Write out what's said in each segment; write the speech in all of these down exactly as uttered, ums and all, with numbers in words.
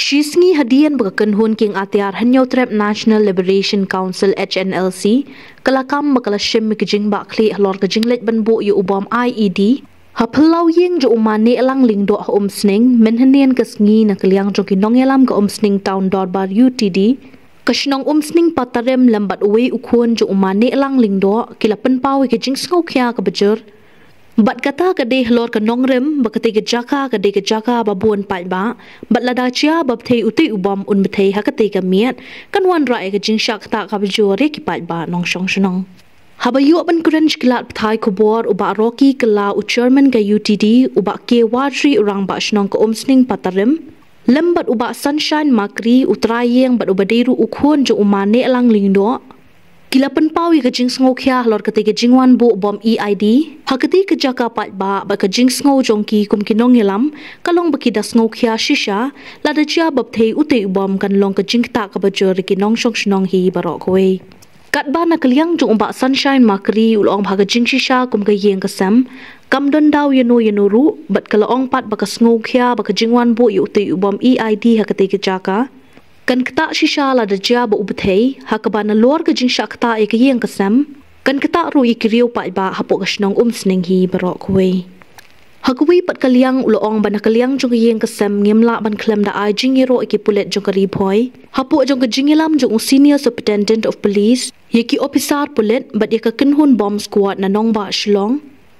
Shi sngi hadien ba ka kynhun kieng atiar Hynñiewtrep National Liberation Council, H N L C, ka la kam ba ka la shim ïa ka jingbahkhlieh halor ka jingleit ban buh ïa u bom I E D ha phyllaw ïing jong u Ma Nehlang Lyngdoh ha Umsning mynhynnin ka sngi, na ka liang jong ki nongïalam ka Umsning Town Dorbar U T D, ka shnong Umsning Patarim lem bad uwei u khun jong u Ma Nehlang Lyngdoh ki la pynpaw ïa ka jingsngewkhia kaba jur. Bad kata ka dei halor ka nongrim ba katei ka jaka ka dei ka jaka ba bun paidbah, bad lada jia ba bthei utei u bom un bthei ha katei ka miet, kan wanrah ïa ka jingshah ktah kaba jur ïa ki paidbah nongshong shnong. Haba ïoh ban kren sha ki lad pathai khubor, u Bah Rocky Kylla, u chairman ka U T D, u Bah K Warjri, u rangbah shnong ka Umsning Patarim, lem bad u Bah Sunshine Makri, u trai ïing bad uba dei ruh u khun jong u Ma Nehlang Lyngdoh, ki la pynpaw ïa ka jingsngewkhia halor katei ka jingwan buh bom E I D ha katei ka jaka paidbah, bad ka jingsngew jong ki kum ki nongïalam ka long ba ki da sngewkhia shisha lada jia ba bthei utei u bom kan long ka jingktah kaba jur ïa ki nongshong shnong hi baroh kawei. Katba na ka liang jong u Bah Sunshine Makri u la ong ba ha ka jingshisha kum ka ïing ka sem kam don daw ïano ïano ruh, bad ka la ong pat ba ka sngewkhia ba ka jingwan buh ïa utei u bom E I D ha katei ka jaka kan ktah shisha lada jia ba u bthei, ha kaba nalor ka jingshah ktah ïa ka ïing ka sem kan ktah ruh ïa ki riew paidbah hapoh ka shnong Umsning hi baroh kawei. Ha kawei pat ka liang u la ong ba na ka liang jong ka ïing ka sem ngim lah ban khlem da ai jingïaroh ïa ki pulit jong ka Ri Bhoi hapoh jong ka jingïalam jong u Senior Superintendent of Police, ïa ki ophisar pulit bad ïa ka kynhun bomb squad na nongbah Shillong,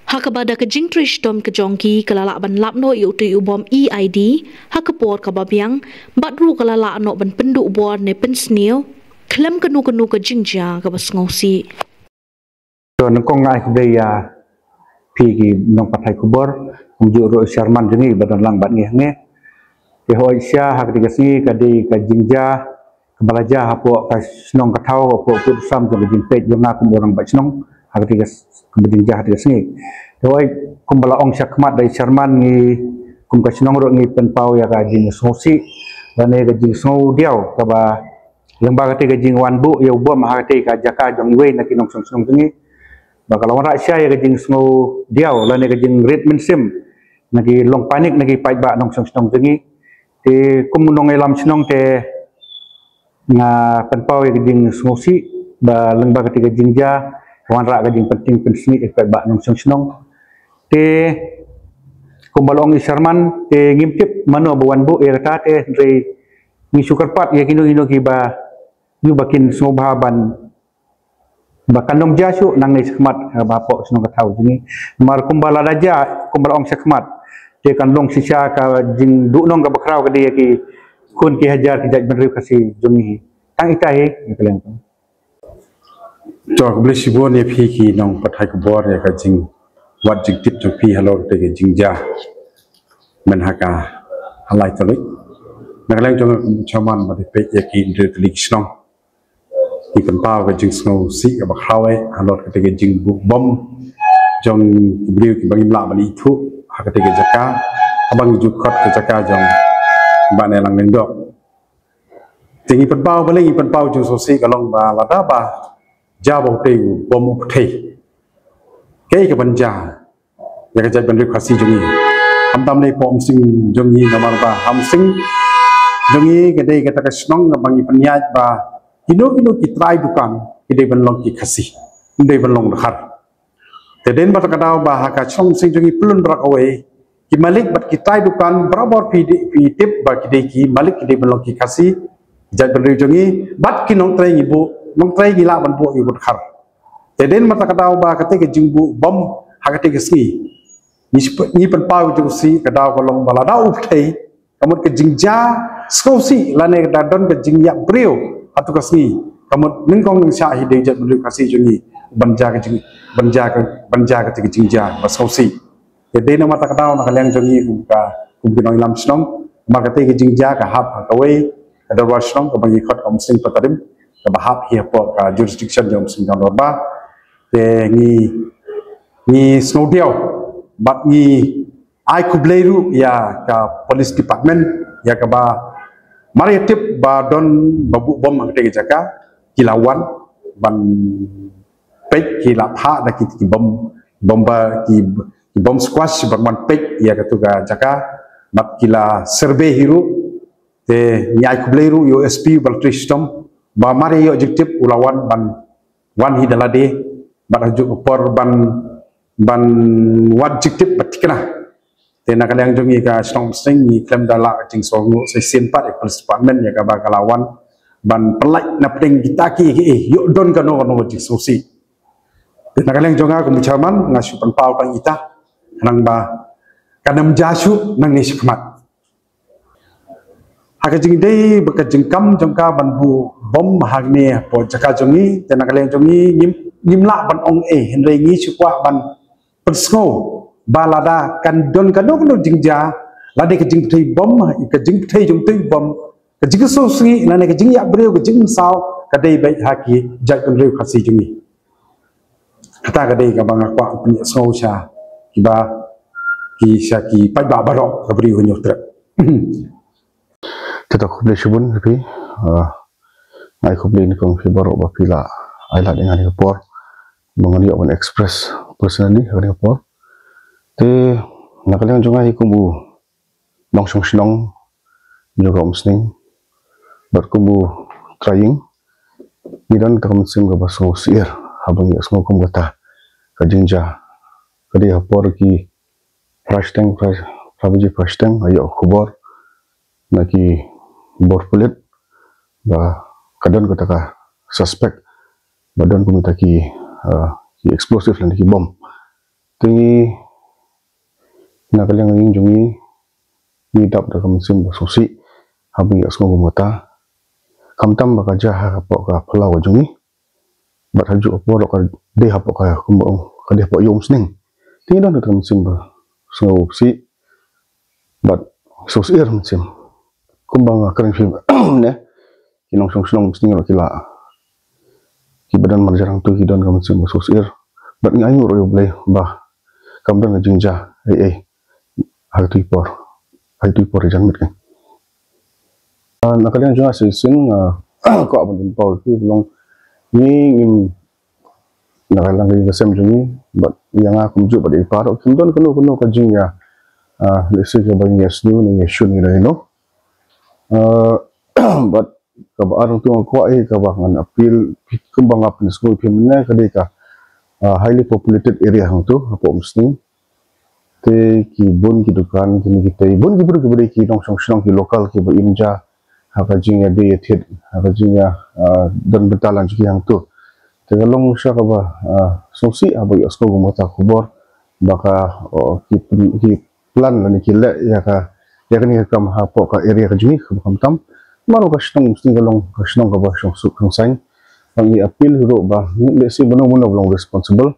ha kaba da ka jingtrei shitom ka jong ki ka la lah ban lap noh ïa utei u bom E I D ha ka por kaba biang, bad ruh ka la lah noh ban pynduh bor ne pynsniew khlem kano kano ka jingjia kaba sngewsih. To, nyngkong nga ai khublei ïa phi ki nongpathai khubor, kumjuh ruh i chairman jong ngi ba don lang bad ngi hangne. Te hooid, shisha ha katei ka sngi ka dei ka jingjia kaba la jia hapoh ka shnong ka thaw, hapoh pud sam jong ka jingpeit jong nga kum u rangbah shnong ha katei ka s-, kaba jingjia ha katei ka sngi. Te hooid, kumba la ong shakhmat da i chairman, ngi kum ka shnong ruh ngi pynpaw ïa ka jingsngewsih lane ka jingsngewdiaw kaba lyngba katei ka jingwan buh ïa u bom ha katei ka jaka jong iwei na ki nongshong shnong jong ngi. Ba ka la wanrah shisha ïa ka jingsngewdiaw lane ka jingrit mynsiem na ki long panic na ki paidbah nongshong shnong jong ngi. Te kum u nongïalam shnong te nga pynpaw ïa ka jingsngewsih ba lyngba katei ka jingjia ka wanrah ka jingpynting pynsngew ïa ki paidbah nongshong shnong. Te kumba la ong i chairman te ngim tip mano ba wan buh ïa kata, te hynrei ngi shu kyrpad ïa kino kino kiba ïoh ba kin sngewbha ban, ba kan long jia shuh nangne shakhmat, eh, ba hapoh shnong ka thaw jong ngi. Namar kumba la da jia, kumba la ong shakhmat, te kan long shisha ka jingduhnong kaba khraw ka dei ïa ki khun ki hajar ki jaitbynriew Khasi jong ngi. Tang ita hi, ïa ka leng. To, khublei shibun ïa phi ki nongpathai khubor ïa ka jingwad jingtip jong phi halor katei ka jingjia mynha ka halai tarik. Na ka liang jong nga kum u chairman ba dei peit ïa ki hynriew tylli ki shnong, ngi pynpaw ka jingsngewsih kaba khraw eh halor katei ka jingbuh bom jong ki briew kiba ngim lah ban ithuh ha katei ka jaka, haba ngi ju khot ka jaka jong Bah Nehlang Lyngdoh. Te ngi pynpaw, balei ngi pynpaw jingsngewsih, ka long ba lada ba jia ba utei u bom u bthei, kaei kaban jia ïa ka jaitbynriew Khasi jong ngi? Khamtam ne hapoh Umsning jong ngi, namar ba ha Umsning jong ngi ka dei kata ka shnong kaba ngi pynïaid ba kino kino ki trai dukan ki dei ban long ki Khasi, ym dei ban long dkhar. Te dei namar kata ka daw ba ha ka shnong Umsning jong ngi, pynlong baroh kawei, ki malik bad ki trai dukan barabor phi dei, phi tip ba ki dei ki malik ki dei ban long ki Khasi, jaitbynriew jong ngi, bad ki nongtrei ngi buh, nongtrei ngi lah ban buh ïa u dkhar. Te dei namar kata ka daw ba katei ka jingbuh bom ha katei ka sngi, ngi shu pyn-, ngi pynpaw jingsngewsih, ka daw ka long ba lada u bthei, ka mut ka jingjia sngewsih lane ka da don ka jingïap briew ha tu ka sngi, ka mut nyngkong nyngshah hi dei u jaitbynriew Khasi jong ngi ban jia ka jing, ban jia ka, ban jia katei ka jingjia ba sngewsih. Te dei namar kata ka daw na ka liang jong ngi kum ka, kum ki nongïalam shnong, namar katei ka jingjia ka hap ha kawei ka dorbar shnong kaba ngi khot ka Umsning Patarim, kaba hap hi hapoh ka jurisdiction jong Umsning Town Dorbar. Te ngi, ngi sngewdiaw bad ngi ai khublei ruh ïa ka police department, ïa kaba mar ïa tip ba don ba buh bom ha katei ka jaka, ki la wan ban peit, ki la phah da ki, ki bom, bom ba ki, ki bom squad ban wan peit ïa katu ka jaka, bad ki la survey hi ruh. Te ngi ai khublei ruh ïa u S P Baltri Shitom ba mar ïa ïoh jingtip u la wan ban wan hi da lade bad ha juk por ban ban wad jingtip bad thikna. Te na ka liang jong ngi ka shnong Umsning ngi khlem da lah jingsngew shisien pat ïa ka police department ïa kaba ka la wan ban pynlait na pdeng kita ki, ki, eh, ïoh don kano kano jingsngewsih. Te na ka liang jong nga kum u chairman nga shu pynpaw tang ita nang ba ka nam ja shu nang ni shikmat. Ha ka jingdei ba ka jingkam jong ka ban buh bom ha ngi hapoh jaka jong ngi, te na ka liang jong ngi ngim, ngim lah ban ong eh, hynrei ngi shu kwah ban pynsngew ba lada kan don kano kano jingjia, lada ka jingpynthei bom, ka jingpynthei jong tu bom, ka jingsngewsih, lane ka jingïap briew, ka jingmynsaw, ka dei beit ha ki jaitbynriew Khasi jong ngi. Kata ka dei kaba nga kwah pynsngew sha kiba ki sha ki paidbah baroh ka briew Hynñiewtrep. Te ta khublei shibun phi, ah, ngai khublei ni kong phi baroh ba phi la ai lad ïa nga ni ka por ba ngan ïoh ban express personally ha ni ka por. Te na ka liang jong nga hi kum u nongshong shnong jong ka Umsning bad kum u trai ïing, ngi don ka mynsiem kaba sngewsih haba ngi sngew kum kata ka jingjia. Ka dei ha por ki phra shiteng, phra, phra baje phra shiteng, nga ïoh khubor na ki bor pulit ba ka don kata ka suspect ba don kum kita ki, ah, ki explosive lane ki bom. Te ngi na ka liang ïing jong ngi ngi dap da ka mynsiem ba sngewsih haba ngi sngew kum kata. Khamtam ba ka jia ha ka pok ka phyllaw ka jong ngi bad ha juk ka por ka dei hapoh ka kumba ong ka dei hapoh ïa Umsning. Te ngi don ka mynsiem ba sngewsih bad sngewsih mynsiem. Kumba nga kren phi ne ki nongshong shnong Umsning ruh ki la ki ba don marjan hangtu ki don ka mynsiem ba sngewsih bad ngi ainguh ruh ïa U Blei ba kam don ka jingjia ei ei ha katu i por, ha katu i por ïa jan miet kan. Ah, na ka liang jong nga shisien, ah, kwah ban pynpaw ïa phi ba long ngi ngim na ka liang ka ïing ka sem jong ngi bad ïa nga kumjuh bad ïa i pa ruh kim don kano kano ka jingïa, ah, lehse kaba ngi ïa sniew ne ïa shun ïa ino. Ah, bad kaba ar hangtu nga kwah ïa kaba ngan appeal kumba nga pynsngew ïa phi mynne ka dei ka, ah, highly populated area hangtu hapoh Umsning. Te ki bun ki dukan kine ki tei bun ki briew kiba dei ki nongshong shnong ki local kiba im ja ha ka jingïadei ïathied ha ka jingïa, ah, don bynta lang jong ki hangtu. Te ka long sha kaba, ah, sngewsih haba ïohsngew kum kata khubor ba ka, oh, ki, ki plan lane ki leh ïa ka, ïa kane ka kam hapoh ka area ka jong ngi kaba khamtam. Namar ka shnong Umsning ka long ka shnong kaba shong suk shong saiñ. Ba ngi appeal ruh ba lehse mano mano ba long responsible,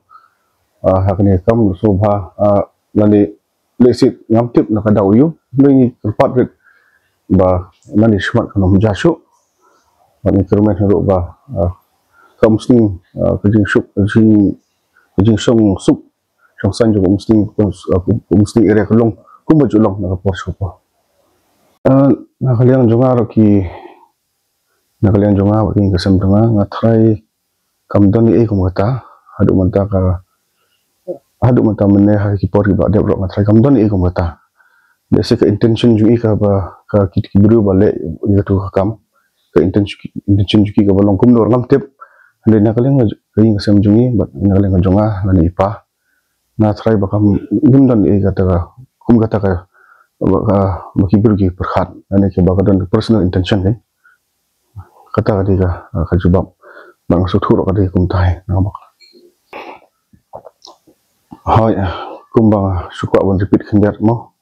ah, ha kane ka kam sngewbha, ah, lane lehse ngam tip na ka daw aïu, hynrei ngi kyrpad rit ba lane shakhmat kan ym jia shuh. Bad ngi kyrmen ruh ba, ah, ka Umsning, ah, ka jingsuk, ka jing, ka jingshong suk shong saiñ jong ka Umsning, ka Umsning area ka long kumba ju long na ka por sha ka por. Ah, na ka liang jong nga ruh ki, na ka liang jong nga bad ki ïing ki sem jong nga, nga tharai kam don ei ei kum kata haduh mynta ka, haduh mynta mynne ha ki por kiba dep ruh nga tharai kam don ei ei kum kata. Lehse ka intention jong i kaba ka ki, ki briew ba leh ïa katu ka kam, ka intention, intention jong ki kaba long kumno ruh ngam tip. Hynrei na ka liang ka ïing ka sem jong ngi bad na ka liang ka jong nga lane i pa, nga tharai ba kam, ngim don ei kata ka, kum kata ka ba, ka ba ki briew ki pyrkhat lane kaba ka don personal intention kan. Kata ka dei ka, ka jubab. Bad nga sngewthuh ruh ka dei kumta hi, nang bak. Hooid, kumba nga shu kwah ban repeat khyndiat mo.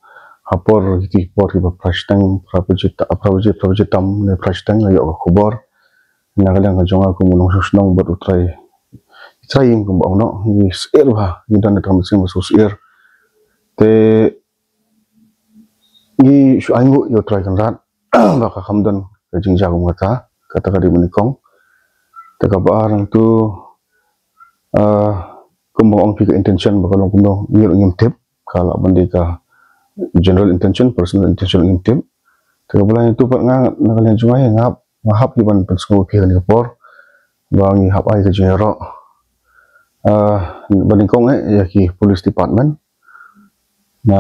Ha por kiti por kiba phra shiteng, phra baje ta, phra baje, phra baje tam ne phra shiteng nga ïoh ka khubor. Na ka liang ka jong nga kum u nongshong shnong bad u trai, u trai ïing kumba ong noh, ngi syier bha, ngi don da ka mynsiem ba shu syier. Te ngi shu ainguh ïa u Trai Kynrad ba ka kham don ka jingjia kum kata, kata ka dei mynnyngkong. Te kaba ar hangtu, ah, kumba ong phi ka intention ba ka long kumno ngi ruh ngim tip, ka lah ban dei ka general intention, personal intention ngim tip. Te kaba lai hangtu pat nga na ka liang jong nga nga hap, nga hap hi ban pynsngew ïa phi ha kane ka por ba ngi hap ai ka jingïaroh, ah, ba nyngkong eh ïa ki police department, na,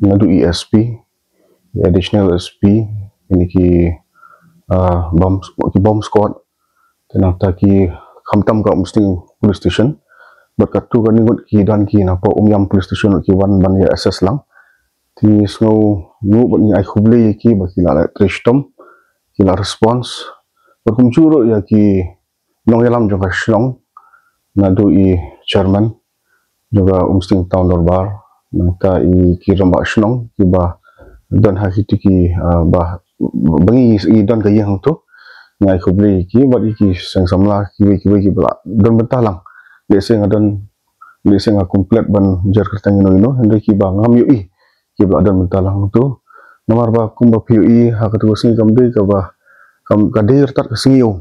naduh i S P, i additional S P, i kine ki, ah, bomb, ki bomb squad. Te nangta ki khamtam ka Umsning Police Station. Bad katto katne ngut ki don ki na pdeng Umiam Police Station ki wan ban ïa assist lang. Te ngi sngew nguh bad ngi ai khublei ïa ki ba ki la leh trei shitom, ki la response. Bad kumjuh ruh ïa ki nongïalam jong ka shnong, naduh i chairman jong ka Umsning Town Dorbar, nangta i ki rangbah shnong kiba don ha kito ki, ah, ba, ba ngi, ngi don ka ïing hangto. Ngi ai khublei ïa ki bad ïa ki seng samla kiwei kiwei kiba la don bynta lang. Lehse nga don, lehse nga complete ban jer kyrteng ïano ïano, hynrei kiba ngam ïohi kiba la don bynta lang hangto. Namar ba kumba phi ïohi ha kato ka sngi kam dei kaba, kam, ka dei ryngkat ka sngi ïew.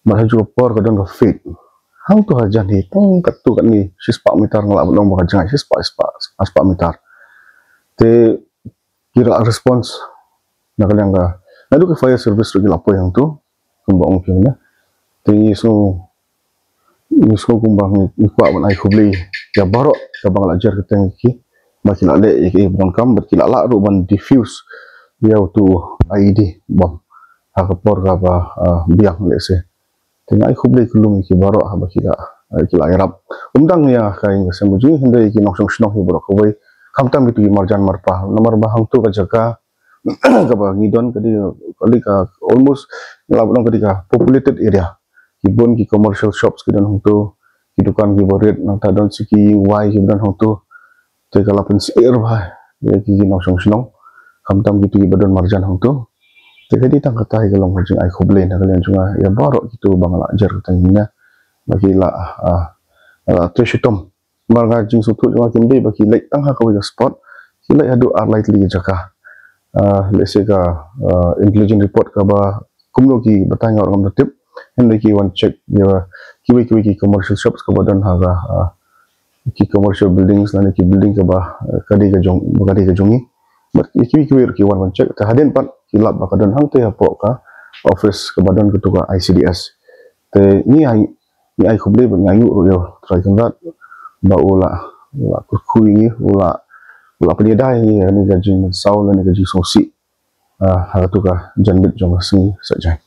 Bad ha kajuh ka por ka don ka fade. Hangto hajan hi tang katto katne shispah meter, nga lah ban ong ba ka jngai shispah, shispah, shispah meter. Te ki la response na ka liang ka, naduh ka fire service ruh ki la poi hangto, kumba ong phi mynne. Te ngi sngew, ngi sngew kumba ngi, ngi kwah ban ai khublei ïa baroh kaba nga la jer kyrteng ïa ki ba ki la leh ïa ki ba donkam bad ki la lah ruh ban defuse ïa uto I E D bomb ha ka por kaba, ah, biang lehse. Te nga ai khublei kylluid ïa ki baroh haba ki la, eh, ki la ïarap. Ym tang ïa ka ïing ka sem jong ngi, hynrei ïa ki nongshong shnong hi baroh kawei. Khamtam kito ki marjan marpa. Namar ba hangto ka jaka kaba ngi don ka dei, ka dei ka almost, ngi lah ban ong ka dei ka populated area. Ki bun ki commercial shops ki don hangto, ki dukan kiba rit, nangta don sa ki ïing wai kiba don hangto. Te ka la pynsyier bha ïa ki, ki nongshong shnong, khamtam kito kiba don marjan hangto. Te ka dei tang kata hi ka long ka jingai khublei na ka liang jong nga ïa baroh kito ba nga la jer kyrteng mynne ba ki la, ah, la trei shitom. Namar ka jingsngewthuh jong nga kim dei ba ki leit tang ha kawei ka spot, ki leit haduh ar lai tylli ki jaka. Ah, lehse ka, ah, intelligence report kaba kumno ki batai nga ruh ngam da tip. Hynrei ki wan check ïa kiwei kiwei ki commercial shops kaba don ha ka, ah, ki commercial buildings lane ki building kaba, eh, ka dei ka jong, ka dei ka jong ngi. Bad ïa kiwei kiwei ruh ki wan ban check. Te hadien pat ki lap ba ka don hangtei hapoh ka office kaba don kato ka I C D S. Te ngi ai, ngi ai khublei bad ngi ainguh ruh ïa u Trai Kynrad ba u la, u la kyrkhu ïa ngi, u la, u la pynïada ïa ngi ïa kane ka jingmynsaw lane ka jingsngewsih, ah, ha kato ka janmiet jong ka sngi Saitjaiñ.